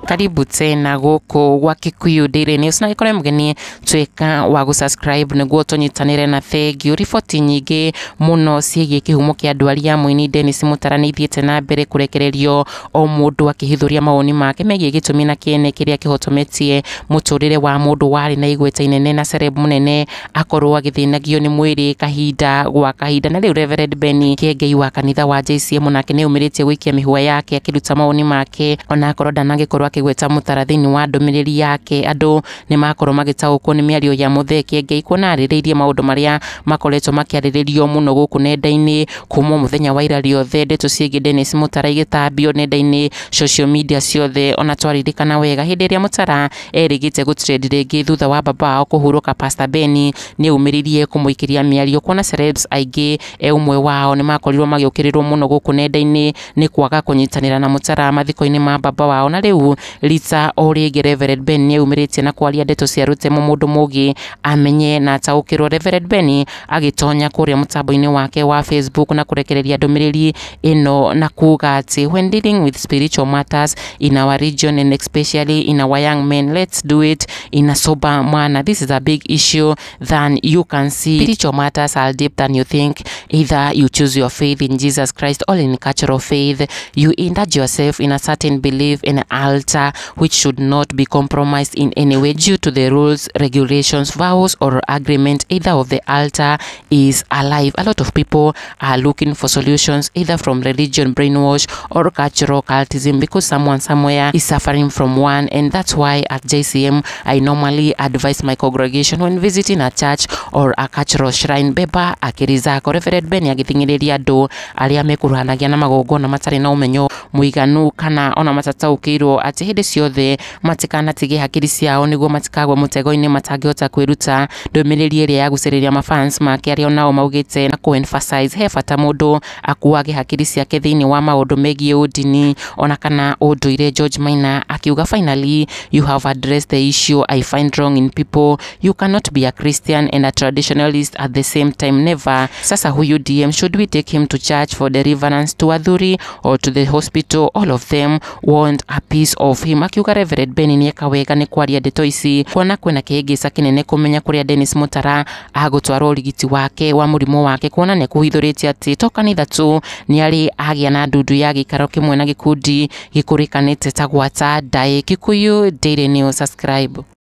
Karibu tena gũkũ gwa Kikuyu Daily News na gĩkorwo mũgeni tuĩka wa gũ-subscribe nĩguo tũnyitanĩre na thengiũ. Riboti nyingĩ mũno ciĩgiĩ kĩhumo kĩa ndwari ya mũini Dennis Mutara nĩ ithiĩte na mbere kũrekererio o mũndũ akĩhithũria mawoni make megiĩ gĩtũmi na kĩene kĩrĩa kĩhotometie mũtũrĩre wa mũndũ warĩ na igweta inene na celeb mũnene akorwo agĩthĩnagio nĩ mwĩrĩ kahinda gwa kahinda. Na rĩu Reverend Ben Kĩengei wa kanitha wa JCM nake nĩaumĩrĩtie gũikia mĩhũa yake akĩruta mawoni make onakorwo ndanagĩkorwo akĩgweta Mutara thĩinĩ wa ndũmĩrĩri yake. Andũ nĩmakorwo magĩtaũkwo nĩ mĩario ya Mũthee Kĩengei kuona arĩrĩirie maũndũ marĩa makoretwo makĩarĩrĩrio mũno gũkũ nenda-inĩ kuma mũthenya wa ira rĩothe. Ndeto ciĩgiĩ Dennis Mutara igĩtambio nenda-inĩ social media ciothe, ona twaririkana wega hĩndĩ ĩrĩa Mutara erĩgĩte gũtrend rĩngĩ thutha wa baba wao kũhurũka, Pastor Ben nĩaumĩririe kũmũikĩria mĩario kuona celebs aingĩ e ũmwe wao nĩmakorirwo magĩũkĩrĩrwo mũno gũkũ nenda-inĩ nĩ kwaga kũnyitanĩra na Mutara mathiko-inĩ ma baba wao. Na rĩu rita o rĩngĩ Reverend Ben nĩaumĩrĩtie na kwaria ndeto cia rũtemo mũndũ mũgĩ amenye na ataũkĩrwo. Reverend Ben agĩtonya kũrĩa mũtambo-inĩ wake wa Facebook na kũrekereria ndũmĩrĩri ĩno na kuga atĩ when dealing with spiritual matters in our region and especially in our young men, let's do it in a sober manner. This is a big issue than you can see. Spiritual matters are deep than you think. Either you choose your faith in Jesus Christ or in cultural faith. You indulge yourself in a certain belief in an altar which should not be compromised in any way due to the rules, regulations, vows or agreement either of the altar is alive. A lot of people are looking for solutions either from religion brainwash or cultural cultism because someone somewhere is suffering from one, and that's why at JCM I normally advise my congregation when visiting a church or a cultural shrine, beba akiri zako. Reverend Ben agĩthing'ĩrĩria andũ arĩa mekuruhanagia na magongona matarĩ na ũmenyo mũiganu kana ona matataũkĩirwo atĩ hĩndĩ ciothe matikanatige hakiri ciao nĩguo matikagwe mũtego-inĩ matangĩhota kwĩruta. Ndũmĩrĩri ĩrĩa yagucĩrĩria mafans make arĩa onao maugĩte na kũ-emphasize he bata mũndũ akuage hakiri ciake thĩinĩ wa maũndũ megiĩ ũndini ona kana ũndũire. George Maina akiuga finally you have addressed the issue I find wrong in people. You cannot be a Christian and a traditionalist at the same time, never. Sasa huyu DM, should we take him to church for deliverance, to Athuri or to the hospital? All of them want a piece of him. Akiuga Reverend Ben nĩeka wega nĩ kwaria ndeto ici kuona kwĩna kĩhĩngĩca kĩnene kũmenya kũrĩa Dennis Mutara agũtwarwo ũrigiti wake wa mũrimũ wake, kuona nĩ kũhithũrĩtie atĩ to kanitha tu nĩarĩ agĩa na ndundu ya gĩikaro kĩmwe na gĩkundi gĩkũrĩkanĩte ta gwata ndaĩ. Kikuyu Daily News, subscribe.